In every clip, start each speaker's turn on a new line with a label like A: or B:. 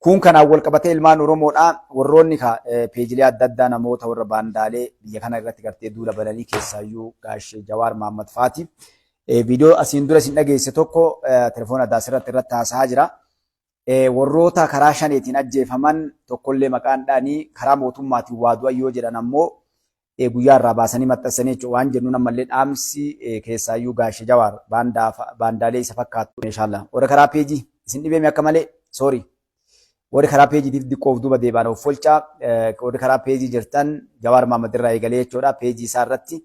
A: Kun kanaan wal qabatee ilmaan Oromoodha. Warroonni ka peejilee adda addaa namoota warra baandaalee biyya kana irratti gartee duula bananii keessaayyuu gaashee Jawaar Mahaammad faati. Viidiyoo asiin dura isin dhageesse tokko telefoona addaa asirratti irratti haasa'aa jira. Warroota karaa shaneetiin ajjeefaman tokkollee maqaan dhaanii karaa mootummaatiin waa du'an yoo jedhan ammoo guyyaa irraa baasanii maxxansanii jechuudha. Waan jennuun ammallee dhaamsi keessaayyuu gaashe Jawaar baandaalee isa fakkaattu. Inshallah. Warra karaa peejii isin dhibeemi akka malee sorry. Warri karaa peejiitiif diqqoo of duuba deebaan of folchaa. Warri karaa peejii jirtan Jawaar Mahaammad irraa eegalee jechuudha. Peejii isaa irratti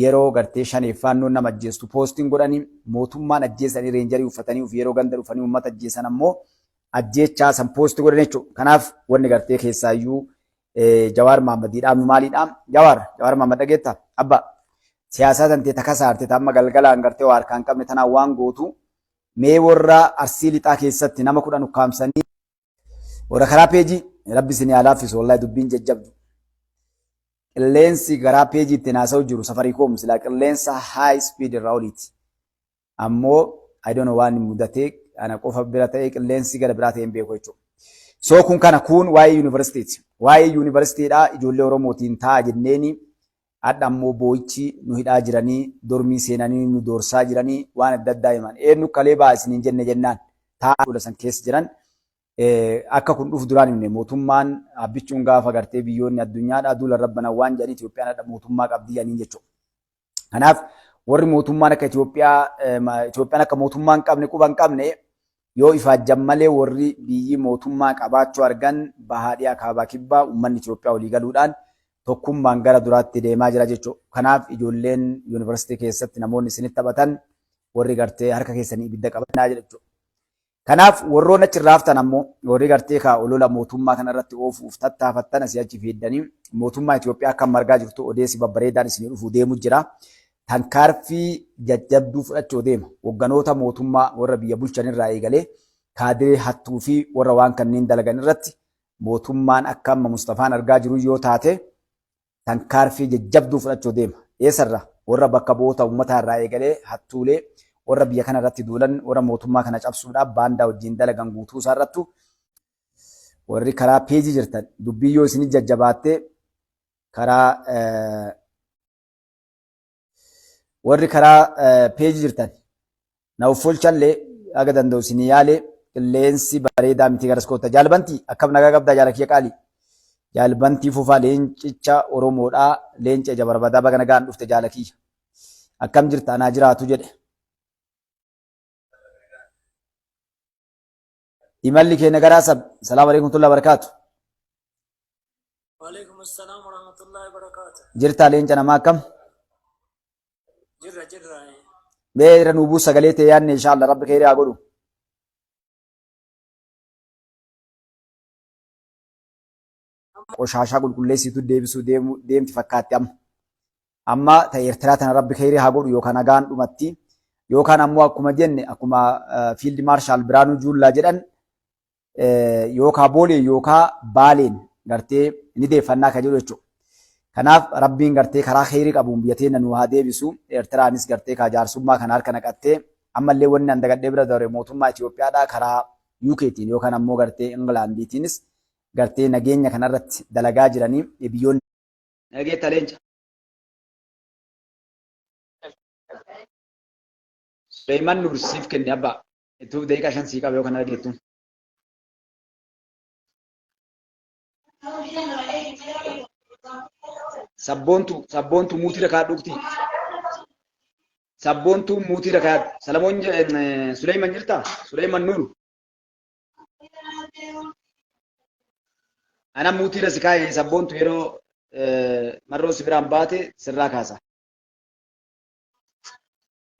A: yeroo gartee shaneef faannoon nama ajjeestu poostiin godhanii mootummaan ajjeesanii reenjarii uffatanii of yeroo ganda dhufanii uummata ajjeesan ammoo ajjeechaa san poosti godhan jechuudha. Kanaaf wanni gartee keessaayyuu Jawaar Mahammadii dhaabnu maaliidha? Jawaar Mahammad dhageetta? Abba siyaasaa tantee takka saarte amma galgalaan gartee waa harkaan qabne tanaan waan gootu mee warra Arsii lixaa keessatti nama 10 ukkaamsanii warra karaa peejii rabbi isin haa laaffisu wallahi dubbiin jajjabdu. Qilleensi garaa peejii ittiin haasa'u jiru Safaricom silaa qilleensa high speed irraa oliiti. Ammoo I don't know waan mudatee ana qofa bira ta'ee qilleensi gara biraa ta'e hin beeku jechuudha. So kun kana kun waa'ee yuunivarsiitiiti. Waa'ee yuunivarsiitiidha ijoollee Oromootiin ta'a jenneeni hadha ammoo boo'ichi nu hidhaa jiranii dormii seenanii nu doorsaa jiranii waan adda addaa himan. Eenyu kalee ba'a isiniin jenne jennaan ta'a fuula san keessa jiran akka kun dhufu duraan himne mootummaan abbichuun gaafa gartee biyyoonni addunyaadhaa duula rabbanan waan jedhanii Itoophiyaan hadha mootummaa qabdii jedhaniin jechuudha. Kanaaf warri mootummaan akka Itoophiyaa Itoophiyaan akka mootummaa hin qabne quba hin qabne yoo ifaajjan malee warri biyyi mootummaa qabaachuu argan bahaa dhiyaa kaabaa kibbaa uummanni Itoophiyaa walii galuudhaan tokkummaan gara duraatti deemaa jira jechuudha. Kanaaf ijoolleen yuunivarsiitii keessatti namoonni isinitti taphatan warri gartee harka keessanii ibidda qabanaa jechuudha. Kanaaf warroon achi irraa haftan ammoo warri gartee kaa olola mootummaa kana irratti oofuuf tattaafattan asii achi fiiddanii mootummaa Itoophiyaa akka margaa jirtu odeessi babbareedaan isinii dhufuu deemu jira. Tankaarfii jajjabduu fudhachuu deema. Hogganoota mootummaa warra biyya bulchan irraa eegalee kaadiree hattuu fi warra waan kanneen dalagan irratti mootummaan akka amma Mustafaan argaa jiru yoo taate tankaarfii jajjabduu fudhachuu deema. Eessarra? Warra bakka bu'oota uummataa irraa eegalee hattuulee warra biyya kana irratti duulan warra mootummaa kana cabsuudhaaf baandaa wajjin dalagan guutuu isaa irrattu warri karaa peejii jirtan dubbii yoo isin jajjabaatte karaa Warri karaa peejii jirtan na uffolchallee haga danda'u isinii yaale qilleensi bareedaa miti garas kootta. Jaalbantii akkam nagaa qabdaa jaala kiyya qaali. Jaalbantii fufaa leencicha Oromoodhaa leenca ija barbadaa baga nagaan dhufte jaala kiyya. Akkam jirta anaa jiraatu jedhe. Imalli keenya garaa sab. Salaamu alaikum tullaa barakaatu.
B: Waalaikum assalam warahmatullahi wabarakatuh.
A: Jirtaa leenca namaa akkam?
B: Jirra jirra.
A: Mee irra nuu buusa sagalee ta'e yaadne inshaAllah rabbi kheyrii haa godhu. Qoshaashaa qulqulleessitu deebisuu deemu deemti fakkaatti amma. Amma ta Eertiraa tana rabbi kheyrii haa godhu yookaan nagaan dhumatti yookaan ammoo akkuma jenne akkuma fiild maarshaal Biraanuu Juullaa jedhan yookaa Booleen yookaa Baaleen gartee ni deeffannaa kan jedhu jechuudha. Kanaaf rabbiin gartee karaa kheyrii qabuun biyya teenya nu haa deebisu. Eertiraanis gartee kaa jaarsummaa kana harka naqattee ammallee wanni an dagadhee bira dabre mootummaa Itoophiyaadhaa karaa UKtiin yookaan ammoo gartee Ingilaandiitiinis gartee nageenya kanarratti dalagaa jiranii biyyoonni Dhageetta leenca. Suleeman Nuur siif kenne abbaa. Ittuuf daqiiqaa 5 sii qaba yoo kana dhageettu. Sabboontu sabboontu muutii rakaa dhugti. Sabboontu muutii rakaa Salamoon Suleeman jirta? Suleeman Nuur. Ana muutii irra si kaa'e sabboontu yeroo marroon si biraan baate sirraa kaasa.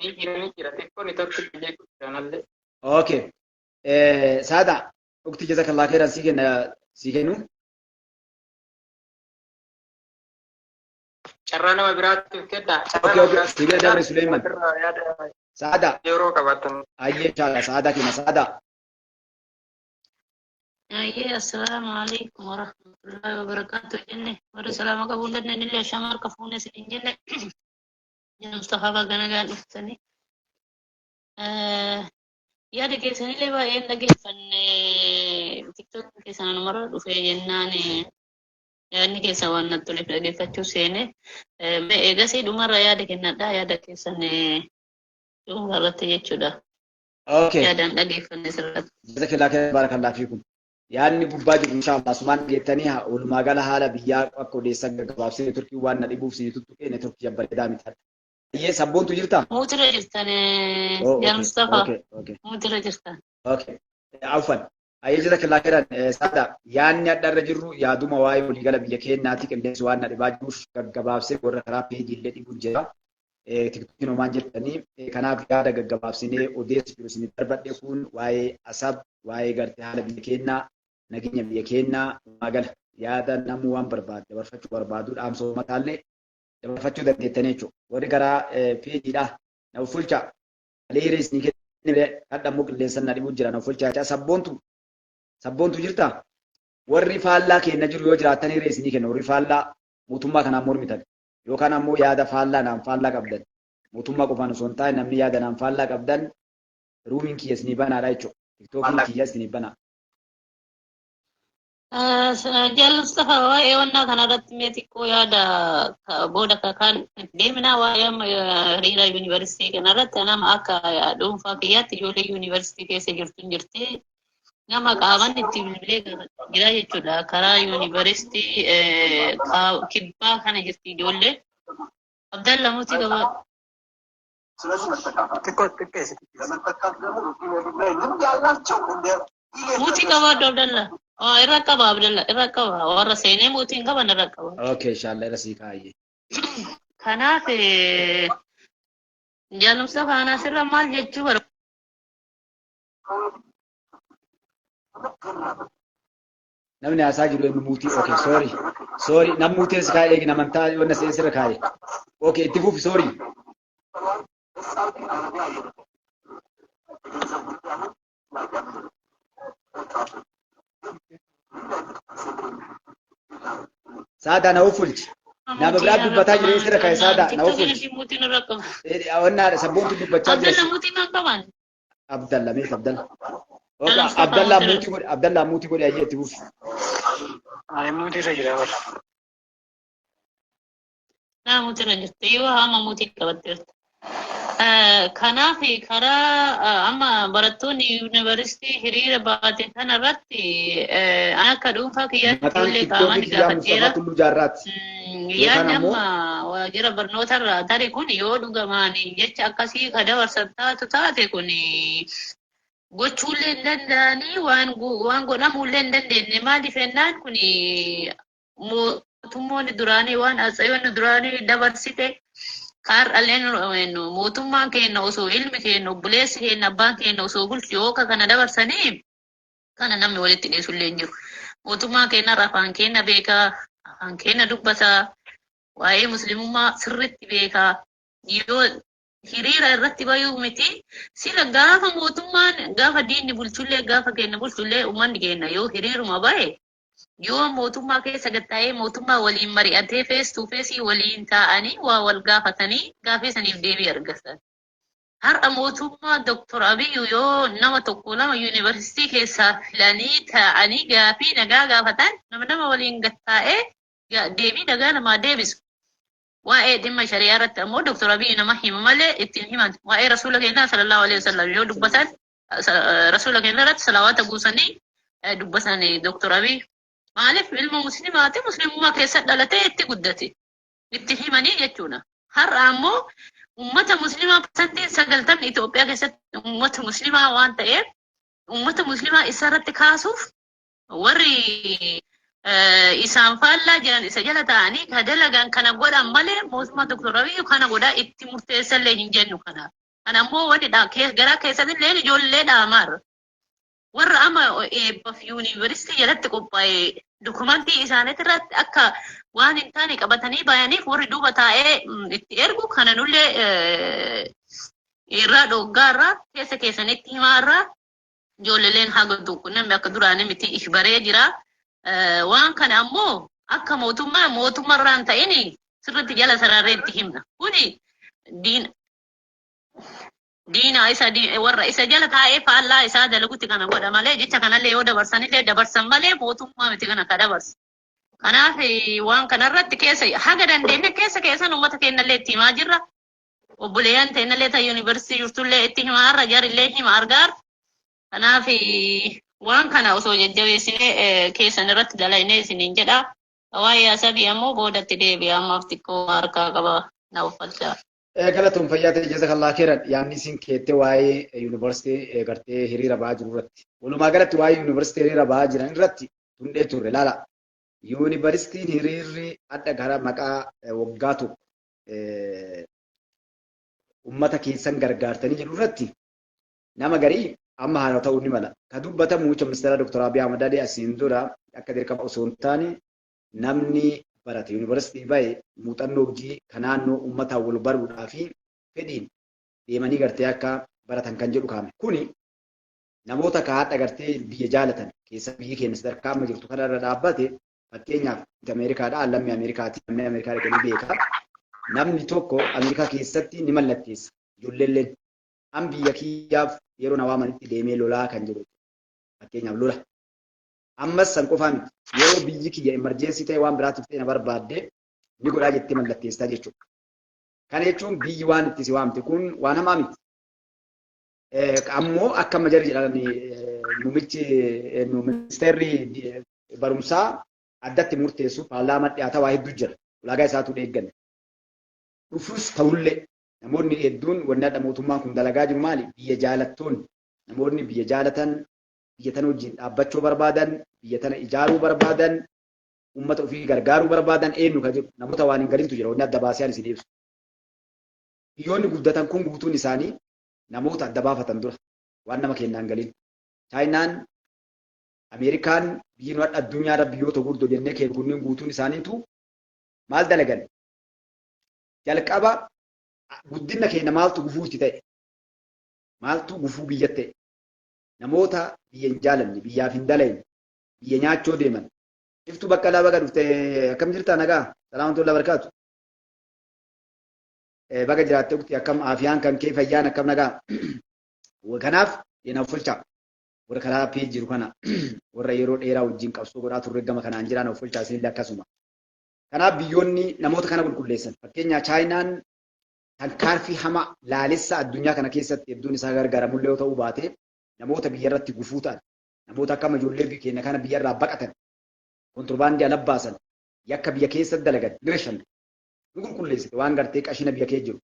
B: Ni jira ni jira xiqqoo ni tokko illee guddaan
A: Okay. Saada ukti jazakallah khairan sii kenna sii kennu.
B: Carraa nama biraatiif kenna. Carraa
A: Okay
B: nama
A: okay
B: biraatiif
A: si bira
B: kenna.
A: dabre Suleeman.
B: Irraa yaada
A: Saada
B: yeroo qabaatan.
A: ayyee inshallah saada kenna saada.
C: Ayyee assalaamu alaikum warahmatullahi wabarakatuh jenne warri salaama qabuu hin dandeenye illee shama harka fuune isin jenne yaa Mustafaa baga nagaan dhuftanii. Yaada keessanillee baay'een dhageeffanne. TikTok keessan anumarra dhufee jennaan yaadni keessa waan natti toleef dhaggeeffachuu seene. Mee eegasii dhumarra yaada kennadhaa yaada keessan dhuunfaa irratti jechuudha.
A: Okay.
C: Yaadaan dhaggeeffanne sirratti.
A: Jazakillaa khairan barakallahu fiikum. Yaadni gubbaa jiru inshallah asumaan geettanii walumaa gala haala biyyaa akka odeessan gaggabaabsee networkii waan na dhibuuf isin tuttuqee networkii bareedaa miti. Ayyee sabboontu jirtaa?
C: Muutira jirtan
A: Oh,
C: yaa
A: okay,
C: Mustafaa.
A: okay.
C: Muutira jirtan.
A: Okay. Afwan. Ayyee jazakillaa khairan saada yaadni adda irra jirru yaaduma waa'ee waliigala biyya keenyaati qilleensi waan na dhibaa jiruuf gaggabaabsee warra karaa peejii illee dhibuun jira. TikTokiin homaan jettanii kanaaf yaada gaggabaabsinee odeessu jiru isin darbadhe kun waa'ee Asab waa'ee gartee haala biyya keenyaa nageenya biyya keenyaa walumaa gala yaada namuu waan barbaadu dabarfachuu barbaadu dhaamsa uummataallee dabarfachuu dandeettanii jechuudha. Warri karaa peejiidha na uffulcha alee hiree isinii kenne hadha immoo qilleensa na dhibuu jira na uffulcha jechaa sabboontu sabboontu jirta warri faallaa keenya jiru yoo jiraattan hiree isinii kenna warri faallaa mootummaa kanaan mormitan yookaan ammoo yaada faallaa naan faallaa qabdan mootummaa qofaan osoo hin taane namni yaada naan faallaa qabdan ruumiin kiyya isinii banaadha jechuudha. TikTokiin kiyya isinii banaa.
C: Jaal Mustafaa waa'ee wannaa kanarratti mee xiqqoo yaada booda kan deemnaa waa'ee amma hiriira yuunivarsiitii kanarratti nama akka dhuunfaa kiyyaatti ijoollee yuunivarsiitii keessa jirtu hin jirti. Nama qaaman itti bilbilee gaafachaa jira jechuudha. Karaa yuunivarsiitii kibbaa kana jirti ijoollee. Abdalla muti qaba.
D: xiqqoo xiqqeessi.
C: Muti qabaadhu Abdalla. Irra qaba Abdalla irra qaba. Warra seenee mutii hin qaban irra qaba.
A: Okay, inshallah irra sii kaayye.
C: Kanaaf jaalumsa faanaa sirra maal jechuu barbaada?
A: Namni haasaa jiru eenyu muutii? Okay, sorry. Sorry, nam muutiin si kaa'e eegin amantaa wanna seen sirra kaa'e. Okay, itti fufi sorry. Saadaa na uffulchi. Nama biraa dubbataa jiru sirra kaa'e saadaa na uffulchi.
C: Mutiin irra qaba.
A: Wannaadha sabboontu dubbachaa jira.
C: Abdalla mutiin hin qaban.
A: Abdalla meet Abdalla. Okay, Abdalla muutii godhe Abdalla muutii godhe ayyee itti fufi.
B: Ani muutii irra jira bara.
C: Naa muutii irra jirti yoo hamma muutii qabatteerta. Kanaaf karaa amma barattoonni yuunivarsiitii hiriira baate kanarratti akka dhuunfaa kiyyaatti
A: Maqaan
C: ijoollee
A: TikTokii
C: qaamaan
A: kiyyaa
C: gaafadheera.
A: Mustafaa Tulluu Jaarraati. Yookaan
C: Yaadni
A: ammoo
C: amma waajjira barnootarraa tare kun yoo dhugamaan jecha akkasii ka dabarsan taatu taate kun gochuullee hin danda'anii waan godhamuullee hin dandeenye maaliif jennaan kun mootummoonni duraanii waan atsayoonni duraanii dabarsite kaar'aleen mootummaan keenya osoo ilmi keenya obboleessi keenya abbaan keenya osoo bulchu yoo ka kana dabarsanii kana namni walitti dhiisullee hin jiru. Mootummaan keenya irraa afaan keenya beekaa, afaan keenya dubbataa, waa'ee muslimummaa sirriitti beekaa. Yoo hiriira irratti bayuu miti, sila gaafa mootummaan gaafa diinni bulchullee gaafa keenya bulchullee uummanni keenya yoo hiriiruma bahe yoo mootummaa keessa gattaa'ee mootummaa waliin mari'atee face to face waliin taa'anii waa wal gaafatanii gaafii saniif deebii argatan. Har'a mootummaa Dr. Abiyyi yoo nama tokko lama yuunivarsiitii keessaa filanii taa'anii gaafii nagaa gaafatan nama nama waliin gattaa'ee deebii nagaa namaa deebisu. Waa'ee dhimma shari'aa irratti ammoo Dr. Abiyyi nama hima malee ittiin himan. Waa'ee rasuula keenyaa sallallahu alaihi wasallam yoo dubbatan rasuula keenya irratti salawaata buusanii dubbatan Dr. Abiyyi. Maaliif ilma musliimaati muslimummaa keessa dhalatee itti guddate. Itti himanii jechuudha. Har'a ammoo ummata musliimaa 90% Itoophiyaa keessatti ummata musliimaa waan ta'eef ummata musliimaa isarratti kaasuuf warri isaan faallaa jiran isa jala ta'anii ka dalagan kana godhan malee mootummaa Dr. Abiyyi kana godhaa itti murteessallee hin jennu kanaaf. Kana ammoo wanni garaa keessanillee ijoollee dhaamaarra. Warra amma eebbaaf yuunivarsiitii jalatti qophaa'e dokumentii isaaniitti irratti akka waan hin taane qabatanii bayaniif warri duuba taa'ee itti ergu kana nullee irraa dhoggaarraa keessa keessanitti himaarraa ijoolleleen haga tokko namni akka duraanii miti baree jira. Waan kana ammoo akka mootummaa mootummaarraa hin ta'in sirriitti jala sararree itti himna. Kuni diina Diina isa warra isa jala taa'ee faallaa isaa dalagutti kana godha malee, jecha kanallee yoo dabarsanillee dabarsan malee mootummaa miti kana ka dabarsa. Kanaaf waan kanarratti keessa haga dandeenye keessa keessan uummata keenyallee itti himaa jirra. Obboleeyyan teennallee ta'e yuunivarsiitii jirtullee itti himaa har'a jarillee hima argaar. Kanaaf waan kana osoo jajjabeessinee keessan irratti dalagnee isiniin jedha. Waa'ee Asabii ammoo boodatti deebi'a, ammaaf xiqqoo harkaa qaba, na uffachaa.
A: Galatoon, fayyaa ta'e, jazakallah khairan. Yaadni isin keette waa'ee yuunivarsiitii gartee hiriira ba'aa jiru irratti. Walumaa galatti waa'ee yuunivarsiitii hiriira ba'aa jiran irratti tundhee turre laala. Yuunivarsiitiin hiriirri adda gara maqaa waggaa 1 ummata keessan gargaartanii jedhu irratti nama garii amma haala ta'uu ni mala. Ka dubbatamu muummicha ministeera Dr. Abiy Ahmad Ali asiin dura akka dirqama osoo hin taane, namni barate yuunivarsiitii bahe muuxannoo hojii kan naannoo uummataan wal baruudhaa fi fedhiin deemanii gartee akka baratan kan jedhu kaa'ame. Kuni namoota ka haadha gartee biyya jaalatan keessa biyyi keenya sadarkaa amma jirtu kanarra dhaabbate. Fakkeenyaaf Ameerikaadha, lammii Ameerikaati, lammii Ameerikaa dhaqanii beeka. Namni tokko Ameerikaa keessatti ni mallatteessa. Ijoolleelleen an biyya kiyyaaf yeroo na waamanitti deemee lolaa kan jedhu, fakkeenyaaf lola. Ammas san qofaa miti. Yeroo biyyi kiyya emergency ta'e, waan biraatiif ta'e na barbaadde ni godhaa jettee mallatteessaa jechuudha. Kana jechuun biyyi waan itti si waamte kun waan hamaa miti. Ammoo akka amma jarri jedhan, muummichi ministeerri barumsaa addatti murteessu, paarlaamaa dhiyaata, waa hedduu jira. Ulaagaa isaatu eegganne. Dhufus ta'ullee namoonni hedduun wanni adda mootummaan kun dalagaa jiru maali? Biyya jaalattoonni, namoonni biyya jaalatan, biyya tana wajjin dhaabbachuu barbaadan, biyya tana ijaaruu barbaadan, uummata ofii gargaaruu barbaadan eenyu kan jedhu namoota waan hin galintu jira, wanni adda baasee ani isin ibsu. Biyyoonni guddatan kun guutuun isaanii namoota adda baafatan dura waan nama kennaan galin. Chaayinaan, Ameerikaan, biyyi nu addunyaarra biyyoota gurguddoo jennee keenya kunniin guutuun isaaniitu maal dalagan? Jalqaba guddina keenya maaltu gufuu itti ta'e? Maaltu gufuu biyya ta'e? Namoota biyya hin jaalanne, biyyaaf hin dalagne, biyya nyaachoo deeman. Iftuu Baqqalaa, baga dhufte. Akkam jirtaa? Nagaa? Salaamatullahi barakaatu. Baga jiraatte ukti. Akkam aafiyaan kan kee, fayyaan akkam, nagaa? Kanaaf yenaaf fulchaa. Warra karaa pee jiru kana, warra yeroo dheeraa wajjin qabsoo godhaa turre, gama kanaan jiraan of fulchaa isinillee akkasuma. Kanaaf biyyoonni namoota kana qulqulleessan. Fakkeenya Chaayinaan tarkaanfii hamaa laalessa addunyaa kana keessatti hedduun isaa gargaaramullee yoo ta'uu baate, namoota biyya irratti gufuu ta'an, namoota akka ijoollee keenya kana biyya irraa baqatan, kontirbaandii ala baasan, yakka biyya keessatti dalagan ni rashanne. Ni qulqulleessite waan gartee qashina biyya keessa jiru.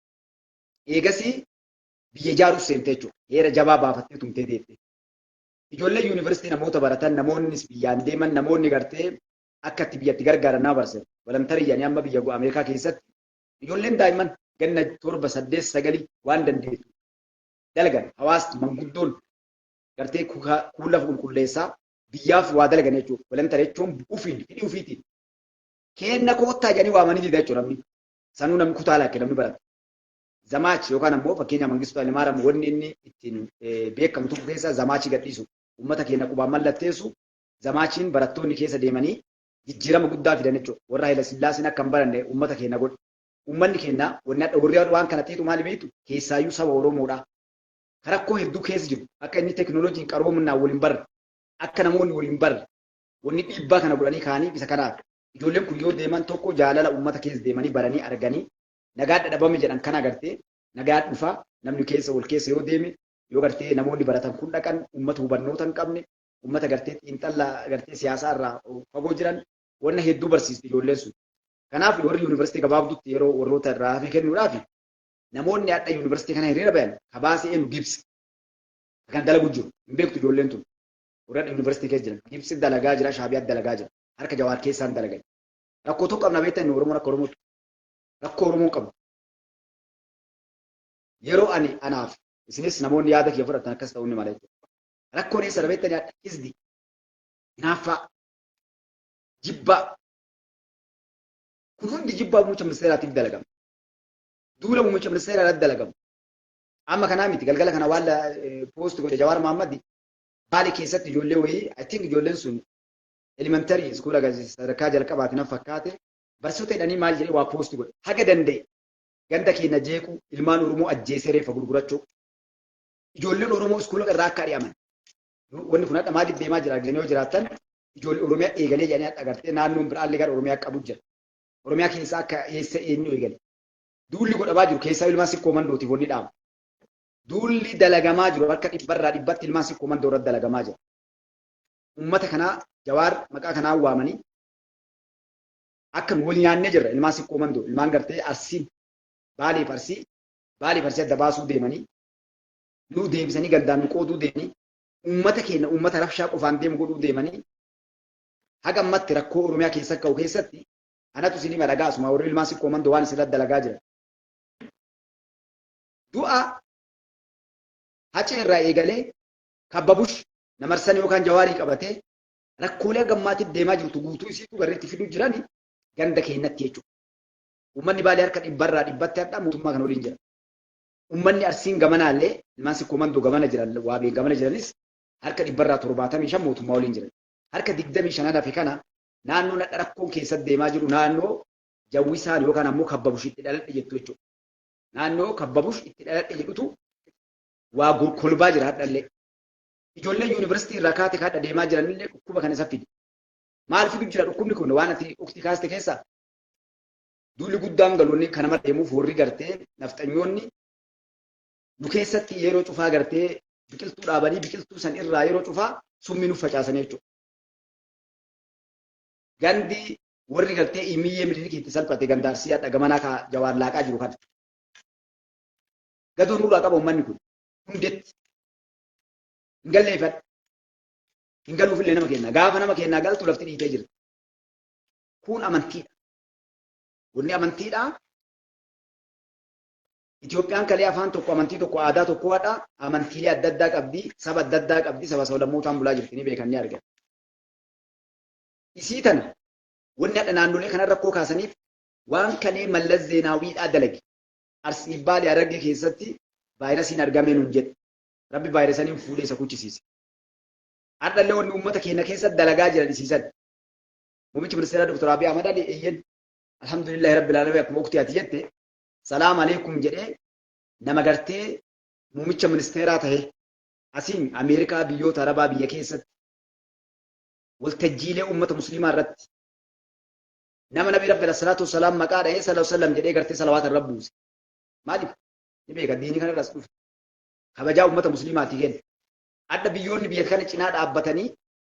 A: Eegasii biyya ijaaruuf seente jechuudha. Heera jabaa baafattee tumtee deette. Ijoollee yuunivarsiitii namoota baratan, namoonnis biyyaan deeman, namoonni gartee akka itti biyyatti gargaaran nama barsiisan. Voluntary jedhanii amma biyya Ameerikaa keessatti ijoolleen daa'imman ganna 7, 8, 9 waan dandeettu dalagan, hawaasni manguddoon gartee kuun lafa qulqulleessaa biyyaaf waa dalagan jechuudha. Voluntary jechuun ufiin fedhii ufiitiin. Kenna koottaa jedhanii waamanii dida jechuudha namni. Sanuu namni kutaa lakke namni barate. Zamaachi yookaan ammoo fakkeenya Mangistuu Hayilemaariyaam wanni inni ittiin beekamu tokko keessaa zamaachii gadhiisu. Uummata keenya qubaan mallatteessu, zamaachiin barattoonni keessa deemanii jijjiirama guddaa fidan jechuudha. Warra Hayila Sillaaseen akka hin baranne uummata keenya godhe. Uummanni keenya wanni adda warri waan kana xiixu maali beektu? Keessaayyuu saba Oromoodha. Rakkoo hedduu keessa jiru, akka inni teekinooloojiin qaroominaan waliin barre, akka namoonni waliin barre wanni dhiibbaa kana godhanii kaanii isa kanaaf. Ijoolleen kun yoo deeman tokko jaalala uummata keessa deemanii baranii arganii nagaa dhadhabame jedhan kana agartee nagaa dhufa. Namni keessa wal keessa yoo deeme, yoo gartee namoonni baratan kun dhaqan, uummata hubannoota hin qabne, uummata gartee xiinxalla gartee siyaasaa irraa fagoo jiran wanna hedduu barsiisti ijoolleen sun. Kanaaf warri yuunivarsiitii gabaabdutti yeroo warroota irraa hafe kennuudhaaf, namoonni hadha yuunivarsiitii kana hiriira bayan kabaasee eenyu? Gibsi. Kan dalagu jiru hin beektu ijoolleen tun. Warra yuunivarsiitii keessa jiran Gibsi dalagaa jira, Shaabiyaa dalagaa jira. Harka Jawaar keessaan dalagan. Rakkoo tokko qabna beektan, Oromoon akka Oromootti. Rakkoo Oromoon qabu. Yeroo ani anaaf isinis namoonni yaada kiyya fudhatan akkas ta'uu ni mala jechuudha. Rakkoon eessa beektan? Yaadda isdi hinaaffaa, jibbaa, kun hundi jibbaa muummicha ministeeraatiif dalagama. Duula muummicha ministeeraa irratti dalagamu. Amma kanaa miti, galgala kana waan post godhe Jawaar Mohammad Baale keessatti ijoollee wayii, I think ijoolleen sun elementary school sadarkaa jalqabaati nan fakkaate, barsiisota jedhanii maal jedhee waa post godhe. Haga danda'e ganda keenya jeequu, ilmaan Oromoo ajjeesee reeffa gurgurachuu. Ijoolleen Oromoo iskuula irraa akka ari'aman. Wanni kun hadha maaliif deemaa jira argitanii yoo jiraattan, ijoollee Oromiyaa eegalee jedhanii hadha agartee naannoon biraallee gara Oromiyaa qabu jira. Oromiyaa keessaa akka eessa eenyu eegale. Duulli godhamaa jiru keessaa ilmaan Sikkoo Mandootiif wanni dhaamu. Duulli dalagamaa jiru harka dhibbarraa dhibbatti ilmaan Sikkoo Mandoo irratti dalagamaa jira. Uummata kanaa Jawaar maqaa kanaan waamanii akka wal nyaannee jirra. Ilmaan Sikkoo Mandoo, ilmaan gartee Arsii, Baaleef Arsii, Baaleef Arsii adda baasuu deemanii, nu deebisanii gandaan nu qooduu deemanii, uummata keenya uummata rabshaa qofaan deemu godhuu deemanii. Haga ammatti rakkoo Oromiyaa keessa ka'u keessatti anatu isin hima, dhagaa asuma warri ilmaan Sikkoo Mandoo waan isin dalagaa jiran. Du'a Hacee irraa eegalee Kabbabush namarsan yookaan Jawaarii qabatee rakkoolee gammaatiif deemaa jirtu guutuu isiitu garreetti fiduu jirani ganda keenyatti jechuudha. Uummanni Baalee harka dhibbarraa dhibbatti hadhaa mootummaa kana waliin jira. Uummanni Arsiin gamanaallee, ilmaan Sikkoo Mandoo gamana jiran, Waabeen gamana jiranis harka 75% mootummaa waliin jiran. Harka 25 hafe kana naannoo nadha rakkoon keessatti deemaa jiru, naannoo Jawwisaan yookaan ammoo Kabbabush itti dhaladhe jettu jechuudha. Naannoo Kabbabush itti dhaladhe jedhutu waa kolbaa jira hadhallee. Ijoolleen yuunivarsiitii irraa kaate kaadha deemaa jiranillee dhukkuba kana isa fide. Maal fidu jira dhukkubni kun? Waan ati ukti kaaste keessaa duulli guddaan galoonni kanama deemuuf warri gartee nafxanyoonni nu keessatti yeroo cufaa gartee biqiltuu dhaabanii, biqiltuu san irraa yeroo cufaa summii nuuf facaasanii jechuudha. Gandi warri gartee imiyyee Minilikii itti salphate ganda Arsii hadha gamanaa ka Jawaar laaqaa jiru kana. Gadoo nurraa qaba uummanni kun hundetti. Hin galleeffadha. Hin galuufillee nama kenna. Gaafa nama kennaa galtu lafti dhiitee jirti. Kun amantiidha. Wanni amantiidha. Itoophiyaan kalee afaan tokko, amantii tokko, aadaa tokko hadha amantiilee adda addaa qabdi, saba adda addaa qabdi, saba sablammootaan bulaa jirti, ni beekan, ni argan. Isii tana wanni hadha naannolee kana rakkoo kaasaniif waan kalee Mallas Zeenaawiidhaa dalage. Arsii, Baalee, Harargee keessatti vaayirasiin argamee nuun jedhe. Rabbi vaayirasaniin fuudhee isa kuchisiise. Har'allee wanni uummata keenya keessatti dalagaa jiran isiisan. Muummichi ministeeraa Dr. Abiy Ahmad Ali, eeyyen, alhamdulillahi rabbil alamin, akkuma ukti ati jette salaam alaikum jedhee nama gartee muummicha ministeeraa tahe asiin Ameerikaa, biyyoota Arabaa, biyya keessatti waltajjiilee uummata musliimaa irratti nama nabi rabbi alayhi salaatu wassalaam maqaa dhahee sallallahu alaihi wasallam jedhee gartee salawaata irra buuse. Maaliif? Ni beeka, diinii kana irraas dhufe. Kabajaa uummata musliimaatii kenna. Adda biyyoonni biyya kana cinaa dhaabbatanii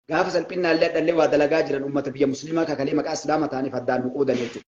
A: gaafa salphinnaallee adhallee waa dalagaa jiran uummata biyya musliimaa kakalee maqaa islaama ta'aniif addaan nu qoodan jechuudha.